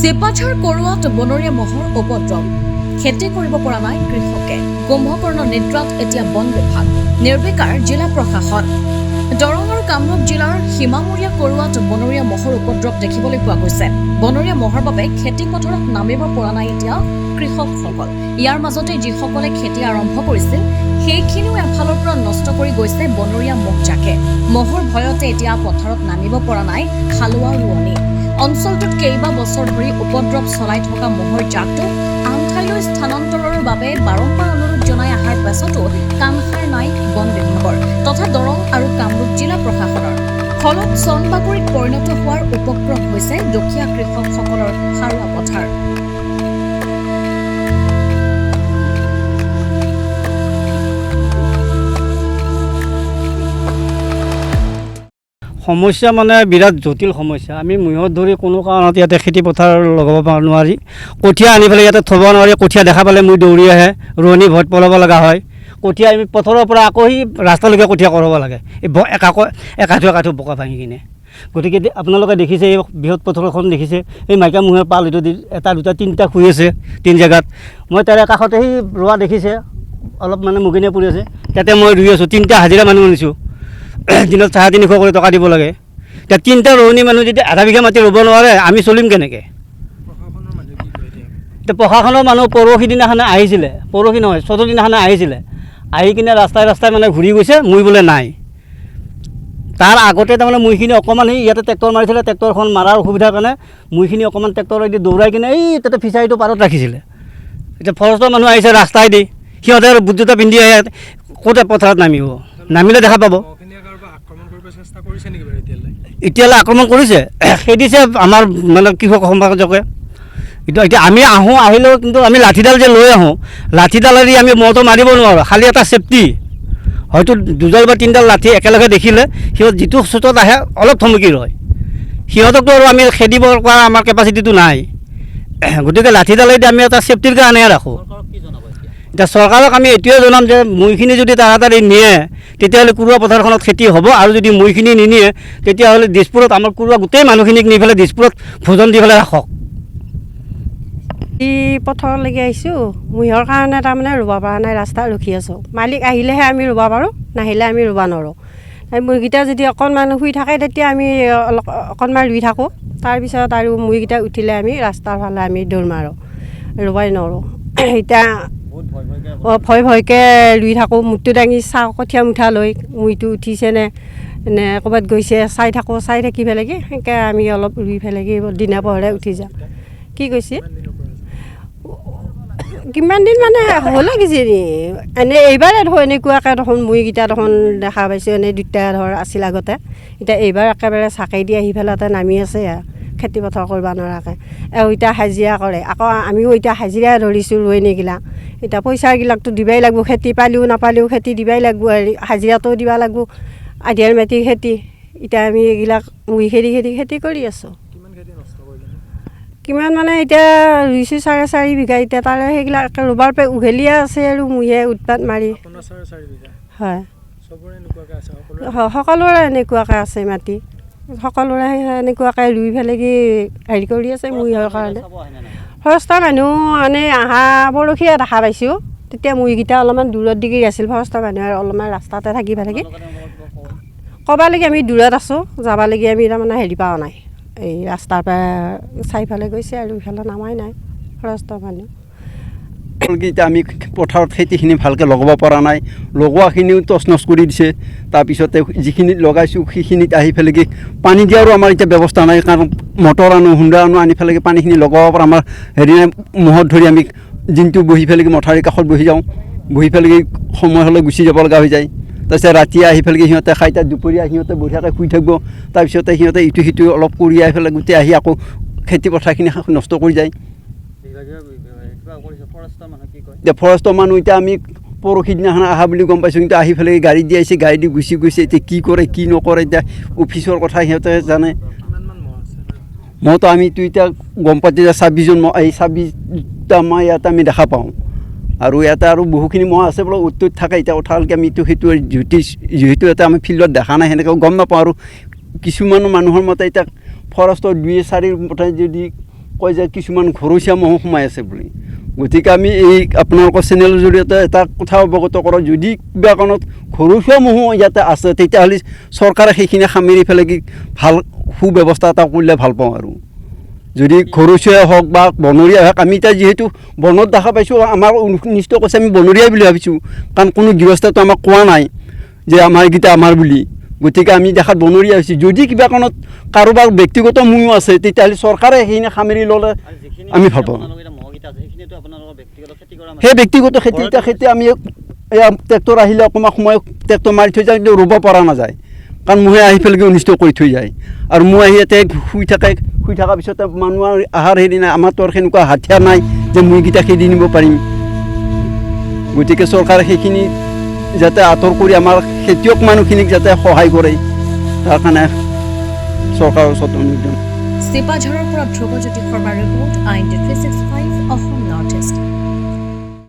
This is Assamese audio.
চিপাঝাৰ কৰোৱাত বনৰীয়া মহৰ উপদ্ৰৱ, খেতি কৰিব পৰা নাই কৃষকে। কুম্ভকৰ্ণ নিদ্ৰাত এতিয়া বন বিভাগ, নিৰ্বিকাৰ জিলা প্ৰশাসন। দৰং আৰু কামৰূপ জিলাৰ সীমামূৰীয়া কৰোৱাত বনৰীয়া মহৰ উপদ্ৰৱ দেখিবলৈ পোৱা গৈছে। বনৰীয়া মহৰ বাবে খেতি পথাৰত নামিব পৰা নাই এতিয়া কৃষকসকল। ইয়াৰ মাজতে যিসকলে খেতি আৰম্ভ কৰিছিল সেইখিনিও এফালৰ পৰা নষ্ট কৰি গৈছে বনৰীয়া মহজাকে। মহৰ ভয়তে এতিয়া পথাৰত নামিব পৰা নাই খালোৱা ৰোৱনী। অঞ্চলটোত কেইবা বছৰ ধৰি উপদ্ৰৱ চলাই থকা মহৰ জাকটো আন ঠাইলৈ স্থানান্তৰৰ বাবে বাৰম্বাৰ অনুৰোধ জনাই অহাৰ পাছতো কাণসাৰ নাই বন বিভাগৰ তথা দৰং আৰু কামৰূপ জিলা প্ৰশাসনৰ। ফলত চনবাগৰিত পৰিণত হোৱাৰ উপক্ৰম হৈছে দুখীয়া কৃষকসকলৰ সাৰুৱা পথাৰ। সমস্যা মানে বিৰাট জটিল সমস্যা। আমি মূৰত ধৰি কোনো কাৰণত ইয়াতে খেতি পথাৰ লগাব নোৱাৰি, কঠীয়া আনি পেলাই ইয়াতে থ'ব নোৱাৰি। কঠীয়া দেখা পালে মই দৌৰি আহে, ৰোৱনী ভয়ত পলাব লগা হয়। কঠীয়া আমি পথাৰৰ পৰা আকৌ সেই ৰাস্তালৈকে কঠীয়া কৰাব লাগে, এই একাঠু একাঠু বোকা ভাঙি কিনে। গতিকে আপোনালোকে দেখিছে এই বৃহৎ পথাৰখন দেখিছে, এই মাইকা মূৰৰ পাল এইটো এটা দুটা তিনিটা শুই আছে তিনি জেগাত। মই তাৰে কাষতে সেই ৰোৱা দেখিছে, অলপ মানে মুগিনীয়া পৰি আছে, তাতে মই ৰুই আছোঁ। তিনিটা হাজিৰা মানুহ আনিছোঁ, দিনত 350 কৰি টকা দিব লাগে। এতিয়া তিনিটা ৰোৱনী মানুহ যদি আধা বিঘা মাটি ৰুব নোৱাৰে, আমি চলিম কেনেকৈ? এতিয়া প্ৰশাসনৰ মানুহ পৰহি দিনাখনে আহিছিলে, পৰহি নহয় চতুৰ্থ দিনাখনে আহিছিলে, আহি কিনে ৰাস্তাই ৰাস্তাই মানে ঘূৰি গৈছে, মই বোলে নাই। তাৰ আগতে তাৰমানে মৈখিনি অকণমান সেই ইয়াতে ট্ৰেক্টৰ মাৰিছিলে, ট্ৰেক্টৰখন মাৰাৰ অসুবিধাৰ কাৰণে মৈখিনি অকণমান ট্ৰেক্টৰেদি দৌৰাই কিনে এই তাতে ফিচাৰীটো পাৰত ৰাখিছিলে। এতিয়া ফৰেষ্টৰ মানুহ আহিছে ৰাস্তাইদি, সিহঁতে আৰু বুট জোতা পিন্ধি আহে, ক'তে পথাৰত নামিব? নামিলে দেখা পাব। এতিয়ালৈ আক্ৰমণ কৰিছে, খেদিছে আমাৰ মানে কৃষক সমাজকে। এতিয়া আমি আহোঁ, আহিলেও কিন্তু আমি লাঠিডাল যে লৈ আহোঁ, লাঠিডালেদি আমি মহটো মাৰিব নোৱাৰোঁ। খালি এটা চেফটি, হয়তো দুডাল বা তিনিডাল লাঠি একেলগে দেখিলে সিহঁত যিটো চোটত আহে অলপ থমকি ৰয়। সিহঁতকতো আৰু আমি খেদিব পৰা আমাৰ কেপাচিটিটো নাই, গতিকে লাঠিডালেদি আমি এটা চেফটিৰ কাৰণেহে ৰাখোঁ। এতিয়া চৰকাৰক আমি এইটোৱে জনাম যে মৈখিনি যদি তাড়াতাড়ি নিয়ে তেতিয়াহ'লে কুৰুৱা পথাৰখনত খেতি হ'ব, আৰু যদি মৈখিনি নিনিয়ে তেতিয়াহ'লে দিছপুৰত আমাৰ কুৰুৱা গোটেই মানুহখিনিক নি পেলাই দিছপুৰত ভোজন দি পেলাই ৰাখক। এই পথাৰলৈকে আহিছোঁ মৈহৰ কাৰণে, তাৰমানে ৰুব পৰা নাই, ৰাস্তাত ৰখি আছোঁ। মালিক আহিলেহে আমি ৰুব পাৰোঁ, নাহিলে আমি ৰুব নোৱাৰোঁ। মৈকেইটা যদি অকণমান শুই থাকে তেতিয়া আমি অলপ অকণমান ৰুই থাকোঁ, তাৰপিছত আৰু মৈকেইটা উঠিলে আমি ৰাস্তাৰ ফালে আমি দৌৰ মাৰোঁ, ৰুবই নোৱাৰোঁ। এতিয়া ভয় ভয়কৈ ৰুই থাকোঁ, মূৰটো দাঙি চাওঁ কঠীয়া মুঠা লৈ মৈটো উঠিছেনে নে ক'ৰবাত গৈছে চাই থাকোঁ। চাই থাকি পেলাই কি সেনেকৈ আমি অলপ ৰুই পেলাই কি দিনে পোহৰে উঠি যাওঁ। কি কৈছে কিমান দিন মানে হ'লে কিজানি এনেই এইবাৰে ধৰ এনেকুৱাকৈ দেখোন মৈকেইটা দেখোন দেখা পাইছোঁ। এনেই দুটা ধৰ আছিল আগতে, এতিয়া এইবাৰ একেবাৰে চাকি দি আহি পেলাতে নামি আছে খেতি পথাৰ কৰিব নোৱাৰাকৈ। আৰু এতিয়া হাজিৰা কৰে, আকৌ আমিও এতিয়া হাজিৰা ধৰিছোঁ ৰোৱনীগিলা। এতিয়া পইচাগিলাকতো দিবাই লাগিব, খেতি পালেও নাপালেও খেতি দিবাই লাগিব, হেৰি হাজিৰাটোও দিব লাগিব। আধিয়াৰ মাটিৰ খেতি এতিয়া আমি এইগিলাক মুই খেদি খেদি খেতি কৰি আছোঁ। কিমান মানে এতিয়া ৰুইছোঁ 4.5 বিঘা, এতিয়া তাৰে সেইগিলাক ৰুবাৰ পৰা উঘেলিয়া আছে আৰু মুহে উৎপাত মাৰি। হয়, সকলোৰে এনেকুৱাকৈ আছে মাটি, সকলোৰে এনেকুৱাকৈ ৰুই পেলাই কি হেৰি কৰি আছে মৈহৰ কাৰণে। ফৰেষ্টৰ মানুহ মানে অহা পৰহিয়ে দেখা পাইছোঁ, তেতিয়া মৈকেইটা অলপমান দূৰত দিগি আছিল। ফৰেষ্টৰ মানুহে অলপমান ৰাস্তাতে থাকি পেলাই কি ক'ব লাগি আমি দূৰত আছোঁ, যাব লাগি আমি তাৰমানে হেৰি পোৱা নাই। এই ৰাস্তাৰ পৰা চাই পেলাই গৈছে আৰু ইফালে নামাই নাই ফৰেষ্টৰ মানুহ। এতিয়া আমি পথাৰত খেতিখিনি ভালকৈ লগাব পৰা নাই, লগোৱাখিনিও তচনচ কৰি দিছে। তাৰপিছতে যিখিনিত লগাইছোঁ সেইখিনিত আহি পেলাই কি পানী দিয়াৰো আমাৰ এতিয়া ব্যৱস্থা নাই, কাৰণ মটৰ আনো, হুন্দা আনো, আনি পেলাই কি পানীখিনি লগাব পৰা আমাৰ হেৰি নাই। ম'হত ধৰি আমি দিনটো বহি পেলাই কি মথাউৰিৰ কাষত বহি যাওঁ, বহি পেলাই কি সময় হ'লে গুচি যাব লগা হৈ যায়। তাৰপিছত ৰাতি আহি পেলাই কি সিহঁতে খাই, তাত দুপৰীয়া সিহঁতে বঢ়িয়াকৈ শুই থাকিব। তাৰপিছতে সিহঁতে ইটো সিটো অলপ কৰি আহি পেলাই গোটেই আহি আকৌ খেতি পথাৰখিনি নষ্ট কৰি যায়। এতিয়া ফৰেষ্টৰ মানুহ এতিয়া আমি পৰহি দিনাখন অহা বুলি গম পাইছোঁ, কিন্তু আহি পেলাই গাড়ী দি আহিছে, গাড়ী দি গুচি গৈছে। এতিয়া কি কৰে কি নকৰে এতিয়া অফিচৰ কথা সিহঁতে জানে। মইতো আমিতো এতিয়া গম পাইছোঁ যে 26জন মহ, এই 26টা মহ ইয়াতে আমি দেখা পাওঁ। আৰু ইয়াতে আৰু বহুখিনি মহ আছে বোলে অ'ত ত'ত থাকে। এতিয়া উঠালকে আমিতো সেইটো যিহেতু ইয়াতে আমি ফিল্ডত দেখা নাই, সেনেকৈ গম নাপাওঁ। আৰু কিছুমান মানুহৰ মতে এতিয়া ফৰেষ্টৰ 2-4 মতে যদি কয় যে কিছুমান ঘৰচীয়া ম'হ সোমাই আছে বুলি। গতিকে আমি এই আপোনালোকৰ চেনেলৰ জৰিয়তে এটা কথা অৱগত কৰোঁ, যদি কিবা কাৰণত ঘৰচীয়া ম'হ ইয়াতে আছে তেতিয়াহ'লে চৰকাৰে সেইখিনি সামৰি পেলাই কি ভাল সুব্যৱস্থা এটা কৰিলে ভাল পাওঁ। আৰু যদি ঘৰচীয়া হওক বা বনৰীয়া হওক, আমি এতিয়া যিহেতু বনত দেখা পাইছোঁ, আমাৰ অনিষ্ট কৰিছে, আমি বনৰীয়া বুলি ভাবিছোঁ, কাৰণ কোনো গৃহস্থটো আমাক কোৱা নাই যে আমাৰ এইকেইটা আমাৰ বুলি। গতিকে আমি দেখাত বনৰীয়া হৈছোঁ। যদি কিবা কাৰণত কাৰোবাৰ ব্যক্তিগত মূল্য আছে তেতিয়াহ'লে চৰকাৰে সেইখিনি সামৰি ল'লে আমি ভাল পাওঁ। সেই ব্যক্তিগত খেতি এতিয়া খেতি আমি এয়া ট্ৰেক্টৰ আহিলে অকণমান সময় ট্ৰেক্টৰ মাৰি থৈ যায়, কিন্তু ৰুব পৰা নাযায়, কাৰণ মহে আহি পেলাই অনিষ্ট কৰি থৈ যায়। আৰু মহ আহি ইয়াতে শুই থাকে, শুই থকাৰ পিছতে মানুহ অহাৰ হেৰি নাই, আমাৰতো আৰু সেনেকুৱা হাথিয়াৰ নাই যে মহকেইটা খেদি নিব পাৰিম। গতিকে চৰকাৰে সেইখিনি যাতে আঁতৰ কৰি আমাৰ খেতিয়ক মানুহখিনিক যাতে সহায় কৰে, তাৰ কাৰণে চৰকাৰৰ ওচৰত অনুৰোধ। চিপাঝাৰৰ পৰা ধ্ৰুৱজ্যোতি শৰ্মাৰ ৰিপৰ্ট, IND 365